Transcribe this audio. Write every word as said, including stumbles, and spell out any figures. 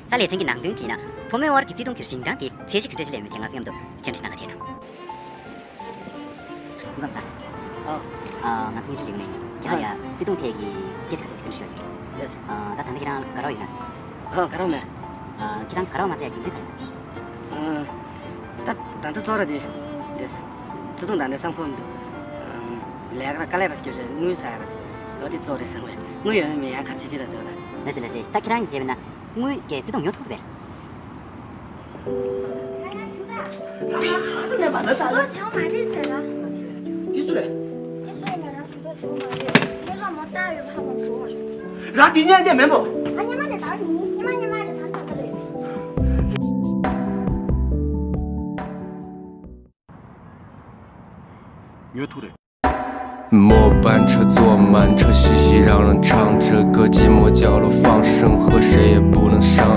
ད་ལེ་ཚན་གྱི་ནང་དོན་དེ་ཡིན་ན། ཕོ་མོའི་དབར་གྱི་བརྩེ་དུང་གི་རིན་ཐང་དེ་ཚད་གཞི་ག་འདྲ་ཞིག་ལ་ཡོད་མེད་དེ་ང་ཚོ་མཉམ་དུ་བཅར་འདྲི་གནང་ག་དེ་དང་། སྐུ་ཁམས་བཟང་། ཨོ། ཨ། ང་ཚོ་གཉིས་ཀྱི་རིག་གནས་ཡིན། ཁྱེད་རང་ཡ་བརྩེ་དུང་ཐད་ཀྱི་སྐད་ཆ་ཁ་ཤས་ཤིག་བཀའ་འདྲི་ཞུ་ཡ་ཡིན། ལགས་སོ། ཨ། ད་ད་ལྟ་ཁྱེད་རང་དགའ་རོགས་ཡོད་ན། ཨོ། དགའ་རོགས་མེད། ཨ། ཁྱེད་རང་དགའ་རོགས་མ་ཚད་རྒྱུ་མཚན་ག་རེ། ཨ། ད་ད་ལྟ་ཚོར་བ་དེ་འདུག་བརྩེ་དུང་ད་ནས་བསམ་ཁོམ་འདུག་ཨམ། ལས་ཀ་དཀའ་ལས་ར་སྐྱོ་བྱས་དངུལ་ཟ་ཡ་ར། འོ་དེ་གཙོ་རེད་བསམ་གི། དངུལ་ཡོད་ན་མེད་ཡང་ག་ཚད་ཅིག་ར་འཇོག་ན། ལགས་སེ་ལགས་སེ། ད་ཁྱེད་རང་གིས་བྱས་པ་ན་དངུལ་གྱིས་བརྩེ་དུང་ཉོ་ཐུབ་པས། ཇུས་གཏོགས་བྱེད་མ་རེད་ཟེར་ལ། དེ་སུ་རེད། དེ་སུ་ཡིན་ན་རང་ཇུས་གཏོགས་བྱེད་མ་རེད། ཁྱེད་ཚོ་མོ་ལྟ་ཡོད་ཕ་མ་འགྲོ། ར་དེ་ཉན་དེ་མེན་པོ། ཨ་ཉི་མ་དེ་ད་ཉི་ཉི་མ་ཉི་མ་རེད་ད་ད་ད་རེད། ཉོ་ཐུབ་རེད།末班车坐慢车，熙熙攘攘唱着歌，寂寞角落放声和，谁也不能伤